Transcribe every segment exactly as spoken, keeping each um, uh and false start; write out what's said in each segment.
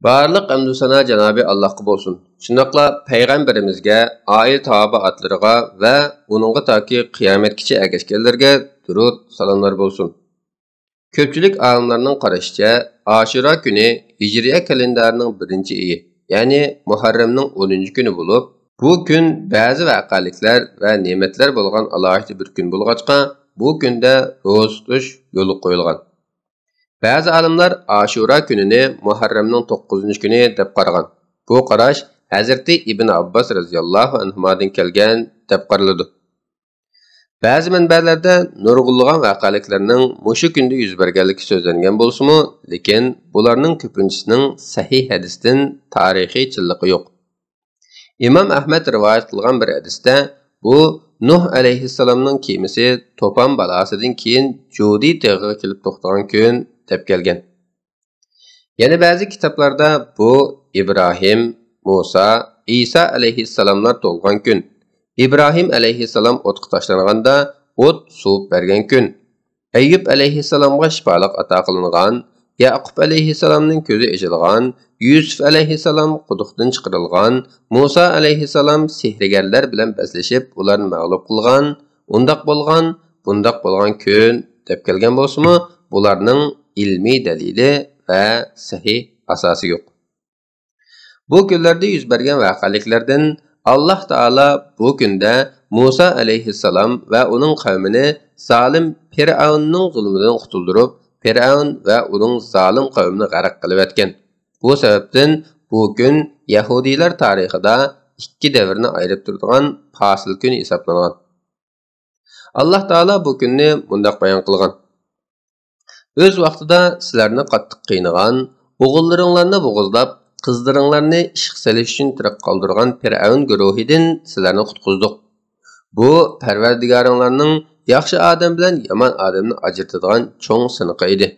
بارلىق ھەمدۇ سانا جانابى ئاللاھقا بولسۇن. شۇنداقلا پەيغەمبىرىمىزگە، ئائىلە تاۋابىئاتلىرىغا ۋە ئۇنىڭغا تاكى قىيامەتكىچە ئەگەشكەنلەرگە دۇرۇد، سالاملار بولسۇن. كۆپچىلىك ئالىملارنىڭ قارىشىچە، ئاشۇرا كۈنى ھىجرىيە كالېندارىنىڭ بىرىنچى ئېيى، يەنى مۇھەررەمنىڭ ئونىنچى كۈنى بولۇپ، بۇ كۈن بەزى ۋەقەلىكلەر ۋە نېمەتلەر بولغان ئالاھىدە بىر كۈن بولغاچقا، بۇ كۈندە روزا تۇتۇش يولغا قويۇلغان. بەزى ئالىملار ئاشۇرا كۈنىنى مۇھەررەمنىڭ توققۇزىنچى كۈنى دەپ قارىغان. بۇ قاراش ھەزرىتى ئىبن ئابباس رەزىياللاھۇ ئەنھۇمادىن كەلگەن دەپ قارىلىدۇ. بەزى مەنبەلەردە نۇرغۇنلىغان ۋەقەلىكلەرنىڭ مۇشۇ كۈندە يۈز بەرگەنلىكى سۆزلەنگەن بولسىمۇ، لېكىن بۇلارنىڭ كۆپىنچىسىنىڭ سەھىھ ھەدىستىن تارىخىي چىنلىقى يوق. ئىمام ئەھمەد رىۋايەت قىلغان بىر ھەدىستە، بۇ نۇھ ئەلەيھىسسالامنىڭ كېمىسى توپان بالاسىدىن كېيىن جۇدى تېغىغا كېلىپ توختىغان كۈن دەپ كەلگەن. يەنە بەزى كىتابلاردا بۇ ئىبراھىم، مۇسا، ئىسا ئەلەيھىسسالاملار تۇغۇلغان كۈن، ئىبراھىم ئەلەيھىسسالام ئوتقا تاشلانغاندا ئوت سوۋۇپ بەرگەن كۈن، ئەييۇب ئەلەيھىسسالامغا شىپالىق ئاتا قىلىنغان، يەقۇب ئەلەيھىسسالامنىڭ كۆزى ئېچىلغان، يۈسۈپ ئەلەيھىسسالام قۇدۇقتىن چىقىرىلغان، مۇسا ئەلەيھىسسالام سېھىرگەرلەر بىلەن بەسلىشىپ ئۇلارنى مەغلۇپ قىلغان، ئۇنداق بولغان، بۇنداق بولغان كۈن دەپ كەلگەن بولسىمۇ، بۇلارنىڭ ئىلمىي دەلىلى ۋە سەھىھ ئاساسى يوق. بۇ كۈنلەردە يۈز بەرگەن ۋەقەلىكلەردىن، ئاللاھ تائالا بۇ كۈندە مۇسا ئەلەيھىسسالام ۋە ئۇنىڭ قەۋمىنى زالىم پىرئەۋننىڭ زۇلمىدىن قۇتۇلدۇرۇپ، پىرئەۋن ۋە ئۇنىڭ زالىم قەۋمىنى غەرق قىلىۋەتكەن. بۇ سەۋەبتىن بۇ كۈن يەھۇدىيلار تارىخىدا ئىككى دەۋرنى ئايرىپ تۇرىدىغان پاسىل كۈن ھېسابلانغان. ئاللاھ تائالا بۇ كۈننى مۇنداق بايان قىلغان: ئۆز ۋاقتىدا سىلەرنى قاتتىق قىينىغان، ئوغۇللىرىڭلارنى بوغۇزلاپ، قىزلىرىڭلارنى ئىشقا سېلىش ئۈچۈن تىرىك قالدۇرغان پىرئەۋن گۇرۇھىدىن سىلەرنى قۇتقۇزدۇق. بۇ پەرۋەردىگارىڭلارنىڭ ياخشى ئادەم بىلەن يامان ئادەمنى ئاجرىتىدىغان چوڭ سىنىقى ئىدى.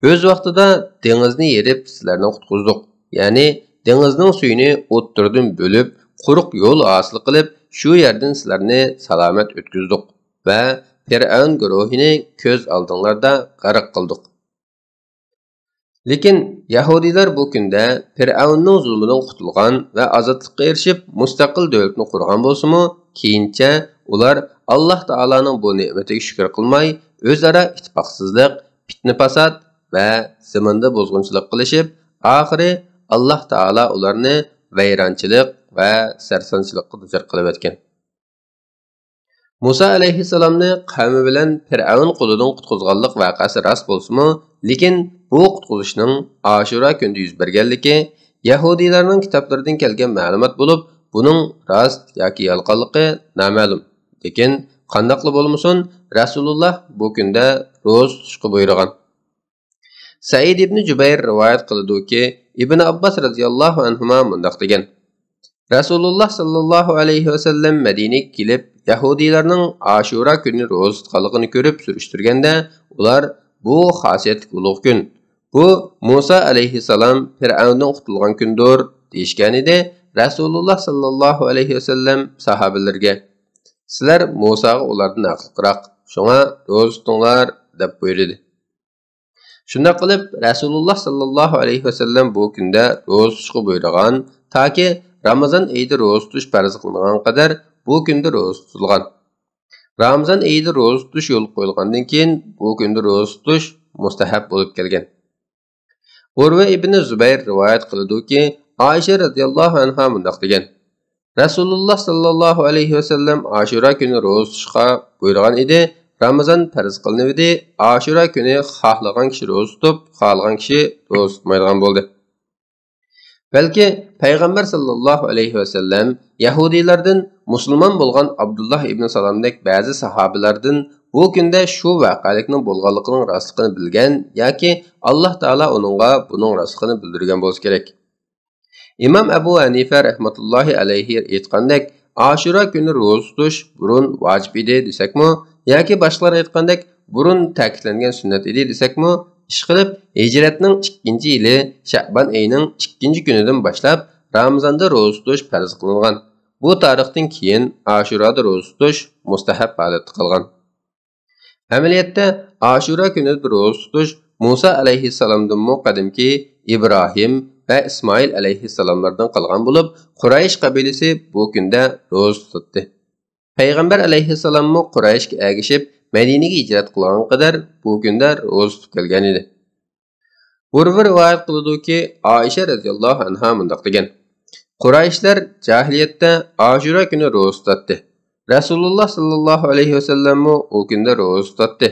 ئۆز ۋاقتىدا دېڭىزنى يېرىپ سىلەرنى قۇتقۇزدۇق. يەنى دېڭىزنىڭ سۈيىنى ئوتتۇرىدىن بۆلۈپ، قۇرۇق يول ھاسىل قىلىپ، شۇ يەردىن سىلەرنى سالامەت ئۆتكۈزدۇق ۋە پىرئەۋن گۇرۇھىنى كۆز ئالدىڭلاردا غەرق قىلدۇق. لېكىن يەھۇدىيلار بۇ كۈندە پىرئەۋننىڭ زۇلمىدىن قۇتۇلغان ۋە ئازادلىققا ئېرىشىپ، مۇستەقىل دۆلىتىنى قۇرغان بولسىمۇ، كېيىنچە ئۇلار ئاللاھ تائالانىڭ بۇ نېمىتىگە شۈكۈر قىلماي، ئۆزئارا ئىتتىپاقسىزلىق، پىتنە-پاسات ۋە زېمىندا بۇزغۇنچىلىق قىلىشىپ، ئاخىرى ئاللاھ تائالا ئۇلارنى ۋەيرانچىلىق ۋە سەرسانچىلىققا دۇچار قىلىۋەتكەن. مۇسا ئەلەيھىسسالامنى قەۋمى بىلەن پىرئەۋن قولىدىن قۇتقۇزغانلىق ۋەقەسى راست بولسىمۇ، لېكىن بۇ قۇتقۇزۇشنىڭ ئاشۇرا كۈندە يۈز بەرگەنلىكى يەھۇدىيلارنىڭ كىتابلىرىدىن كەلگەن مەلۇمات بولۇپ، بۇنىڭ راست ياكى يالغانلىقى نامەلۇم. لېكىن قانداقلا بولمىسۇن، رەسۇلۇللاھ بۇ كۈندە روزا تۇتۇشقا بۇيرۇغان. سەئىد ئىبنى جۇبەير رىۋايەت قىلىدۇكى، ئىبن ئابباس رەزىياللاھۇ ئەنھۇما مۇنداق دېگەن: رەسۇلۇللاھ ساللاللاھۇ ئەلەيھى ۋەسەللەم مەدىنىگە كېلىپ، يەھۇدىيلارنىڭ ئاشۇرا كۈنى روزا تۇتقانلىقىنى كۆرۈپ سۈرۈشتۈرگەندە، ئۇلار: «بۇ خاسىيەتلىك ئۇلۇغ كۈن. بۇ مۇسا ئەلەيھىسسالام پىرئەۋندىن قۇتۇلغان كۈندۇر» دېيىشكەنىدى. رەسۇلۇللاھ ساللاللاھۇ ئەلەيھى ۋەسەللەم ساھابىلىرىگە: «سىلەر مۇساغا ئۇلاردىن ھەقلىقراق، شۇڭا روزا تۇتۇڭلار» دەپ بۇيرۇدى. شۇنداق قىلىپ، رەسۇلۇللاھ ساللاللاھۇ ئەلەيھى ۋەسەللەم بۇ كۈندە روزا تۇتۇشقا بۇيرۇغان، تاكى رامىزان ئېيىدا روزا تۇتۇش پەرز قىلىنغانغا قەدەر بۇ كۈندە روزا تۇتۇلغان. رامىزان ئېيىدا روزا تۇتۇش يولغا قويۇلغاندىن كېيىن، بۇ كۈندە روزا تۇتۇش مۇستەھەب بولۇپ كەلگەن. ئۇرۋە ئىبنى زۇبەير رىۋايەت قىلىدۇكى، ئائىشە رەزىياللاھۇ ئەنھا مۇنداق دېگەن: رەسۇلۇللاھ ساللاللاھۇ ئەلەيھى ۋەسەللەم ئاشۇرا كۈنى روزا تۇتۇشقا بۇيرۇغان ئىدى. رامىزان پەرز قىلىنىۋىدى. ئاشۇرا كۈنى خاھلىغان كىشى روزا تۇتۇپ، خالىغان كىشى روزا تۇتمايدىغان بولدى. بەلكى پەيغەمبەر ساللاللاھۇ ئەلەيھى ۋەسەللەم يەھۇدىيلاردىن مۇسۇلمان بولغان ئابدۇللاھ ئىبنى سالامدەك بەزى ساھابىلاردىن بۇ كۈندە شۇ ۋەقەلىكنىڭ بولغانلىقىنىڭ راستلىقىنى بىلگەن ياكى ئاللاھ تائالا ئۇنىڭغا بۇنىڭ راستلىقىنى بىلدۈرگەن بولسا كېرەك. ئىمام ئەبۇ ھەنىفە رەھمەتۇللاھى ئەلەيھى ئېيتقاندەك، ئاشۇرا كۈنى روزا تۇتۇش بۇرۇن ۋاجىپ ئىدى دېسەكمۇ، ياكى باشقىلار ئېيتقاندەك، بۇرۇن تەكىتلەنگەن سۈننەت ئىدى دېسەكمۇ، ئىشقىلىپ، ھىجرەتنىڭ ئىككىنچى يىلى شەئبان ئېيىنىڭ ئىككىنچى كۈنىدىن باشلاپ رامىزاندا روزا تۇتۇش پەرز قىلىنغان. بۇ تارىختىن كېيىن ئاشۇرادا روزا تۇتۇش مۇستەھەب ھالەتتە قالغان. ئەمەلىيەتتە، ئاشۇرا كۈنىدە روزا تۇتۇش مۇسا ئەلەيھىسسالامدىنمۇ قەدىمكى ئىبراھىم، ۋە ئىسمائىل ئەلەيھىسسالاملاردىن قالغان بولۇپ، قۇرەيش قەبىلىسى بۇ كۈندە روزا تۇتاتتى. پەيغەمبەر ئەلەيھىسسالاممۇ قۇرەيشكە ئەگىشىپ، مەدىنىگە ھىجرەت قىلغانغا قەدەر بۇ كۈندە روزا تۇتۇپ كەلگەن ئىدى. ئۇرۋا رىۋايەت قىلىدۇكى، ئائىشە رەزىياللاھۇ ئەنھا مۇنداق دېگەن: قۇرەيشلەر جاھىلىيەتتە ئاشۇرا كۈنى روزا تۇتاتتى. رەسۇلۇللا ساللاللاھۇ ئەلەيھى ۋەسەللەممۇ ئۇ كۈندە روزا تۇتاتتى.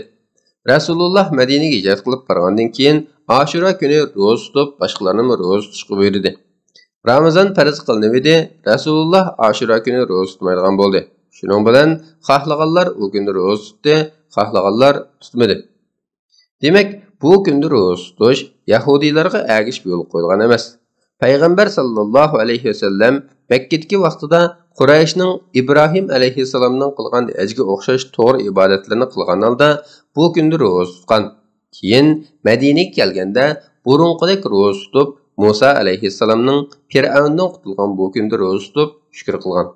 رەسۇلۇللا مەدىنىگە ھىجرەت قىلىپ بارغاندىن كېيىن، ئاشۇرا كۈنى روزا تۇتۇپ، باشقىلارنىمۇ روزا تۇتۇشقا بۇيرۇدى. رامىزان پەرز قىلىنىۋىدى، رەسۇلۇللا ئاشۇرا كۈنى روزا تۇتمايدىغان بولدى. شۇنىڭ بىلەن خاھلىغانلار ئۇ كۈنى روزا تۇتتى، خاھلىغانلار تۇتمىدى. دېمەك، بۇ كۈندە روزا تۇتۇش يەھۇدىيلارغا ئەگىشىپ يولغا قويۇلغان ئەمەس. پەيغەمبەر ساللاللاھۇ ئەلەيھى ۋەسەللەم مەككىدىكى ۋاقتىدا قۇرەيشنىڭ ئىبراھىم ئەلەيھىسسالامنىڭ قىلغان ھەجگە ئوخشاش توغرا ئىبادەتلىرىنى قىلغان ھالدا بۇ كۈندە روزا تۇتقان. كېيىن مەدىنىگە كەلگەندە بۇرۇنقىدەك روزا تۇتۇپ، مۇسا ئەلەيھىسسالامنىڭ پىرئەۋندىن قۇتۇلغان بۇ كۈندە روزا تۇتۇپ شۈكۈر قىلغان.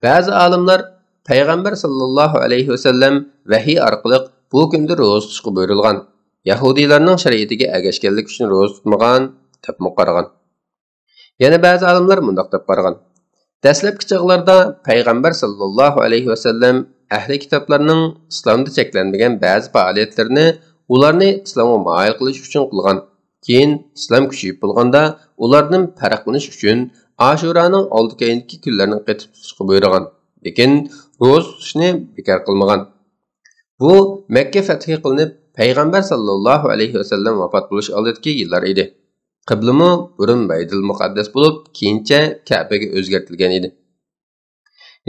بەزى ئالىملار پەيغەمبەر ساللاللاھۇ ئەلەيھى ۋەسەللەم ۋەھىي ئارقىلىق بۇ كۈندە روزا تۇتۇشقا بۇيرۇلغان، يەھۇدىيلارنىڭ شەرىئىتىگە ئەگەشكەنلىكى ئۈچۈن روزا تۇتمىغان، دەپمۇ قارىغان. يەنە بەزى ئالىملار مۇنداق دەپ قارىغان: دەسلەپكى چاغلاردا پەيغەمبەر ساللاللاھۇ ئەلەيھى ۋەسەللەم ئەھلى كىتابلارنىڭ ئىسلامدا چەكلەنمىگەن بەزى پائالىيەتلىرىنى ئۇلارنى ئىسلامغا مايىل قىلىش ئۈچۈن قىلغان. كېيىن ئىسلام كۈچىيىپ بولغاندا، ئۇلاردىن پەرقلىنىش ئۈچۈن ئاشۇرانىڭ ئالدى-كەينىدىكى كۈنلەرنى قېتىپ تۇتۇشقا بۇيرۇغان، لېكىن روزا تۇتۇشنى بىكار قىلمىغان. بۇ مەككە فەتھى قىلىنىپ، پەيغەمبەر ساللاللاھۇ ئەلەيھى ۋەسەللەم ۋاپات بولۇش ئالدىدىكى يىللار ئىدى. قىبلىمۇ بۇرۇن بەيتۇل مۇقەددەس بولۇپ، كېيىنچە كەبىگە ئۆزگەرتىلگەن ئىدى.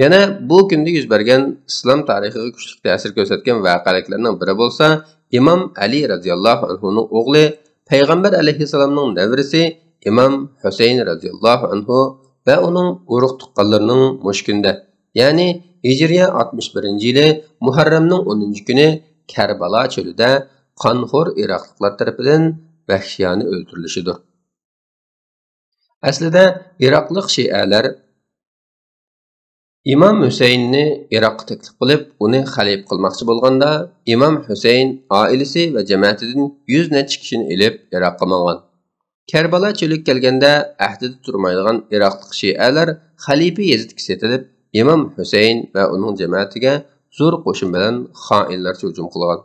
يەنە بۇ كۈندە يۈز بەرگەن ئىسلام تارىخىغا كۈچلۈك تەسىر كۆرسەتكەن ۋەقەلىكلەرنىڭ بىرى بولسا، ئىمام ئەلى رەزىياللاھۇ ئەنھۇنىڭ ئوغلى، پەيغەمبەر ئەلەيھىسسالامنىڭ نەۋرىسى ئىمام ھۈسەيىن رەزىياللاھۇ ئەنھۇ ۋە ئۇنىڭ ئۇرۇق تۇغقانلىرىنىڭ مۇشۇ كۈندە، يەنى ھىجرىيە ئاتمىش بىرىنچى يىلى مۇھەررەمنىڭ ئونىنچى كۈنى كەربالا چۆلىدە قانخور ئىراقلىقلار تەرىپىدىن ۋەھشىيانە ئۆلتۈرۈلۈشىدۇر. ئەسلىدە ئىراقلىق شىئەلەر ئىمام ھۈسەيىننى ئىراققا تەكلىپ قىلىپ، ئۇنى خەلىپە قىلماقچى بولغاندا، ئىمام ھۈسەيىن ئائىلىسى ۋە جەمەتىدىن يۈز نەچچە كىشىنى ئېلىپ ئىراققا ماڭغان. كەربالا چۆلىگە كەلگەندە، ئەھدىدە تۇرمايدىغان ئىراقلىق شىئەلەر خەلىپە يېزىدىكى سېتىلىپ، ئىمام ھۈسەيىن ۋە ئۇنىڭ جەمەتىگە زور قوشۇن بىلەن خائىنلارچە ھۇجۇم قىلغان.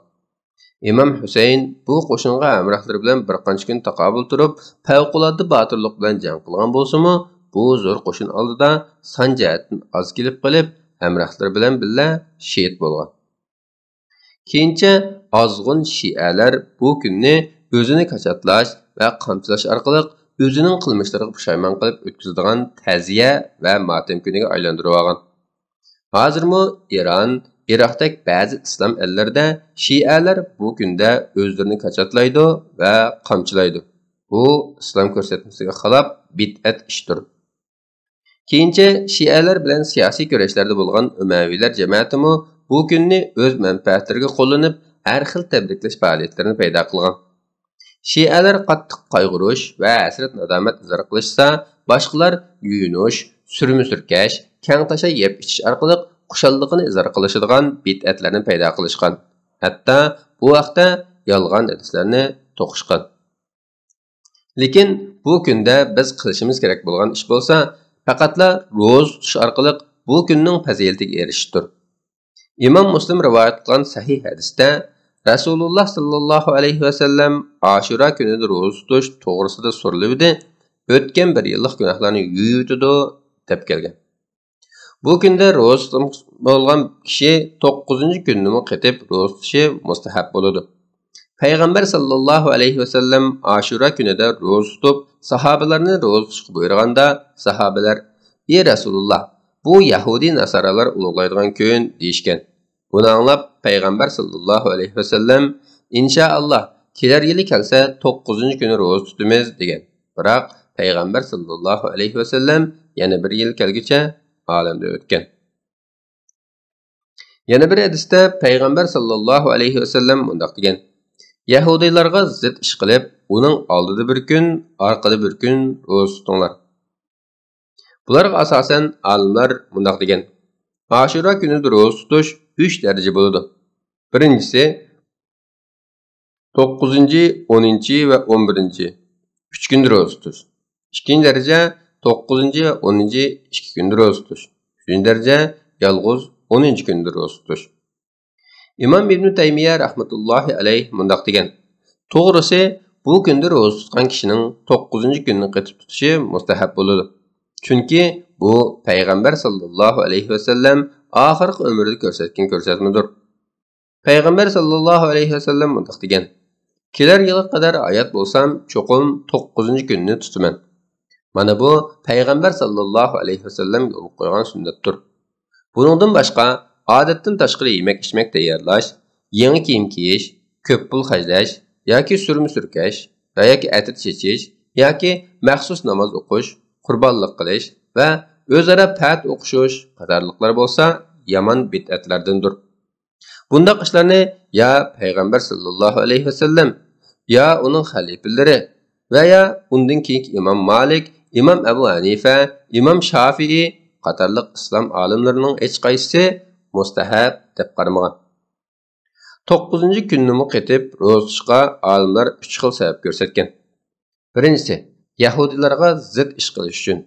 ئىمام ھۈسەيىن بۇ قوشۇنغا ھەمراھلىرى بىلەن بىر قانچە كۈن تاقابىل تۇرۇپ، پەۋقۇلئاددە باتۇرلۇق بىلەن جەڭ قىلغان بولسىمۇ، بۇ زور قوشۇن ئالدىدا سان جەھەتتىن ئاز كېلىپ قېلىپ، ھەمراھلىرى بىلەن بىللە شېھىت بولغان. كېيىنچە ئازغۇن شىئەلەر بۇ كۈننى ئۆزىنى كاچاتلاش ۋە قامچىلاش ئارقىلىق ئۆزىنىڭ قىلمىشلىرىغا پۇشايمان قىلىپ ئۆتكۈزىدىغان تەزىيە ۋە ماتەم كۈنىگە ئايلاندۇرۇۋالغان. ھازىرمۇ ئىران، ئىراقتەك بەزى ئىسلام ئەللىرىدە شىئەلەر بۇ كۈندە ئۆزلىرىنى كاچاتلايدۇ ۋە قامچىلايدۇ. بۇ ئىسلام كۆرسەتمىسىگە خىلاپ بىدئەت ئىشتۇر. كېيىنچە شىئەلەر بىلەن سىياسىي كۈرەشلەردە بولغان ئەمەۋىيلەر جەمەتىمۇ بۇ كۈننى ئۆز مەنپەئەتلىرىگە قوللىنىپ، ھەر خىل تەبرىكلەش پائالىيەتلىرىنى پەيدا قىلغان. شىئەلەر قاتتىق قايغۇرۇش ۋە ھەسرەت-نادامەت ئىزھار قىلىشسا، باشقىلار يۇيۇنۇش، سۈرمە سۈركەش، كەڭتاشا يەپ ئىچىش ئارقىلىق خۇشاللىقىنى ئىزھار قىلىشىدىغان بىدئەتلەرنى پەيدا قىلىشقان. ھەتتا بۇ ھەقتە يالغان ھەدىسلەرنى توقۇشقان. لېكىن بۇ كۈندە بىز قىلىشىمىز كېرەك بولغان ئىش بولسا، پەقەتلا روزا تۇتۇش ئارقىلىق بۇ كۈننىڭ پەزىلىتىگە ئېرىشىشتۇر. ئىمام مۇسلىم رىۋايەت قىلغان سەھىھ ھەدىستە رەسۇلۇللا ساللاللاھۇ ئەلەيھى ۋەسەللەم ئاشۇرا كۈنىدە روزا تۇتۇش توغرىسىدا سورىلىۋىدى، ئۆتكەن بىر يىللىق گۇناھلارنى يۇيۇۋېتىدۇ، دەپ كەلگەن. بۇ كۈندە روزا تۇتماقچى بولغان كىشى توققۇزىنچى كۈننىمۇ قېتىپ روزا تۇتۇشى مۇستەھەب بولىدۇ. پەيغەمبەر ساللاللاھۇ ئەلەيھى ۋەسەللەم ئاشۇرا كۈنىدە روزا تۇتۇپ، ساھابىلەرنى روزا تۇتۇشقا بۇيرۇغاندا، ساھابىلەر: «ئى رەسۇلۇللا، بۇ يەھۇدىي ناسارالار ئۇلۇغلايدىغان كۈن» دېيىشكەن. بۇنى ئاڭلاپ، پەيغەمبەر ساللاللاھۇ ئەلەيھى ۋەسەللەم: «ئىنشائاللا، كېلەر يىلى كەلسە، توققۇزىنچى كۈنى روزا تۇتىمىز» دېگەن. بىراق، پەيغەمبەر ساللاللاھۇ ئەلەيھى ۋەسەللەم يەنە بىر يىل كەلگۈچە ئالەمدىن ئۆتكەن. يەنە بىر ھەدىستە پەيغەمبەر ساللاللاھۇ ئەلەيھى ۋەسەللەم مۇنداق دېگەن: «يەھۇدىيلارغا زىت ئىش قىلىپ، ئۇنىڭ ئالدىدا بىر كۈن، ئارقىدا بىر كۈن روزا تۇتۇڭلار.» بۇلارغا ئاساسەن ئالىملار مۇنداق دېگەن: ئاشۇرا كۈنىدە روزا تۇتۇش ئۈچ دەرىجە بولىدۇ. بىرىنچىسى، توققۇزىنچى، ئونىنچى ۋە ئون بىرىنچى. ئۈچ كۈندە روزا تۇتۇش. ئىككىنچى دەرىجە، توققۇزىنچى ۋە ئونىنچى ئىككى كۈندە روزا تۇتۇش. ئۈچىنچى دەرىجە، يالغۇز ئونىنچى كۈندە روزا تۇتۇش. ئىمام ئىبنى تەيمىيە رەھمەتۇللاھى ئەلەيھ مۇنداق دېگەن: توغرىسى، بۇ كۈندە روزا تۇتقان كىشىنىڭ توققۇزىنچى كۈننى قېتىپ تۇتۇشى مۇستەھەب بولىدۇ. چۈنكى بۇ پەيغەمبەر ساللاللاھۇ ئەلەيھى ۋەسەللەم ئاخىرقى ئۆمرىدە كۆرسەتكەن كۆرسەتمىدۇر. پەيغەمبەر ساللاللاھۇ ئەلەيھى ۋەسەللەم مۇنداق دېگەن: كېلەر يىلغا قەدەر ھايات بولسام، چوقۇم توققۇزىنچى كۈننى تۇتىمەن. مانا بۇ پەيغەمبەر ساللاللاھۇ ئەلەيھى ۋەسەللەم يولغا قويغان سۈننەتتۇر. بۇنىڭدىن باشقا، ئادەتتىن تاشقىرى يېمەك-ئىچمەك تەييارلاش، يېڭى كىيىم كىيىش، كۆپ پۇل خەجلەش ياكى سۈرمە سۈركەش ۋە ياكى ئەتىر چېچىش ياكى مەخسۇس ناماز ئوقۇش، قۇربانلىق قىلىش ۋە ئۆزئارا پەتھ ئوقۇشۇش قاتارلىقلار بولسا يامان بىدئەتلەردىندۇر. بۇنداق ئىشلارنى يا پەيغەمبەر ساللاللاھۇ ئەلەيھى ۋەسەللەم، يا ئۇنىڭ خەلىپىلىرى ۋە يا ئۇندىن كېيىنكى ئىمام مالىك، ئىمام ئەبۇ ھەنىفە، ئىمام شافىئى قاتارلىق ئىسلام ئالىملىرىنىڭ ھېچقايسىسى مۇستەھەب دەپ قارىمىغان. توققۇزىنچى كۈننىمۇ قېتىپ روزا تۇتۇشقا ئالىملار ئۈچ خىل سەۋەب كۆرسەتكەن. بىرىنچىسى، يەھۇدىيلارغا زىت ئىش قىلىش ئۈچۈن.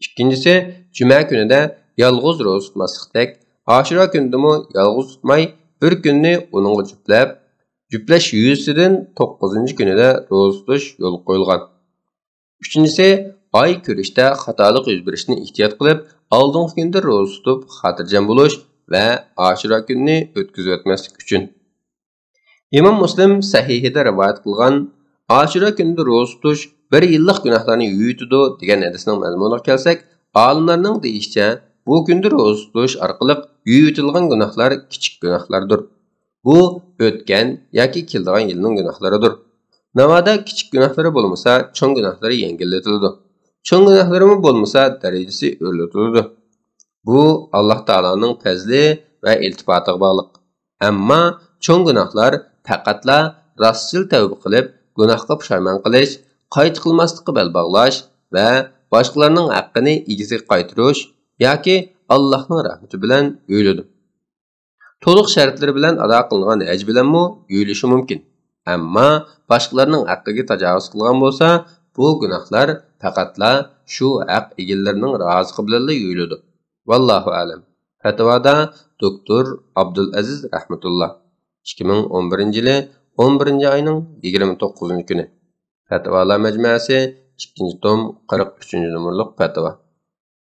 ئىككىنچىسى، جۈمە كۈنىدە يالغۇز روزا تۇتماسلىقتەك، ئاشۇرا كۈنىدىمۇ يالغۇز تۇتماي، بىر كۈننى ئۇنىڭغا جۈپلەپ، جۈپلەش يۈزىسىدىن توققۇزىنچى كۈنىدە روزا تۇتۇش يولغا قويۇلغان. ئۈچىنچىسى، ئاي كۆرۈشتە خاتالىق يۈز بېرىشتىن ئېھتىيات قىلىپ، ئالدىنقى كۈندە روزا تۇتۇپ خاتىرجەم بولۇش ۋە ئاشۇرا كۈنىنى ئۆتكۈزۈۋەتمەسلىك ئۈچۈن. ئىمام مۇسلىم سەھىھىدە رىۋايەت قىلغان «ئاشۇرا كۈنىدە روزا تۇتۇش بىر يىللىق گۇناھلارنى يۇيۇۋېتىدۇ» دېگەن ھەدىسنىڭ مەزمۇنىغا كەلسەك، ئالىملارنىڭ دېيىشىچە، بۇ كۈندە روزا تۇتۇش ئارقىلىق يۇيۇۋېتىلغان گۇناھلار كىچىك گۇناھلاردۇر. بۇ ئۆتكەن ياكى كېلىدىغان يىلنىڭ گۇناھلىرىدۇر. ناۋادا كىچىك گۇناھلىرى بولمىسا، چوڭ گۇناھلىرى يەڭگىللىتىلىدۇ. چوڭ گۇناھلىرىمۇ بولمىسا، دەرىجىسى ئۆرلىتىلىدۇ. بۇ ئاللاھ تائالانىڭ پەزلى ۋە ئىلتىپاتىغا باغلىق. ئەمما چوڭ گۇناھلار پەقەتلا راستچىل تەۋبە قىلىپ، گۇناھقا پۇشايمان قىلىش، قايتا قىلماسلىققا بەل باغلاش ۋە باشقىلارنىڭ ھەققىنى ئىگىسىگە قايتۇرۇش ياكى ئاللاھنىڭ رەھمىتى بىلەن يۇيۇلىدۇ. تولۇق شەرتلىرى بىلەن ئادا قىلىنغان ھەج بىلەنمۇ يۇيۇلۇشى مۇمكىن. ئەمما باشقىلارنىڭ ھەققىگە تاجاۋۇز قىلغان بولسا، بۇ گۇناھلار پەقەتلا شۇ ھەق ئىگىلىرىنىڭ رازىلىقى بىلەنلا يۇيۇلىدۇ. ۋاللاھۇ ئەلەم. پەتىۋادا دوكتور ئابدۇلئەزىز رەھمەتۇللا، ئىككى مىڭ ئون بىرىنچى يىلى ئون بىرىنچى ئاينىڭ يىگىرمە توققۇزىنچى كۈنى. پەتىۋالار مەجمۇئەسى، ئىككىنچى توم، قىرىق ئۈچىنچى نومۇرلۇق پەتىۋا.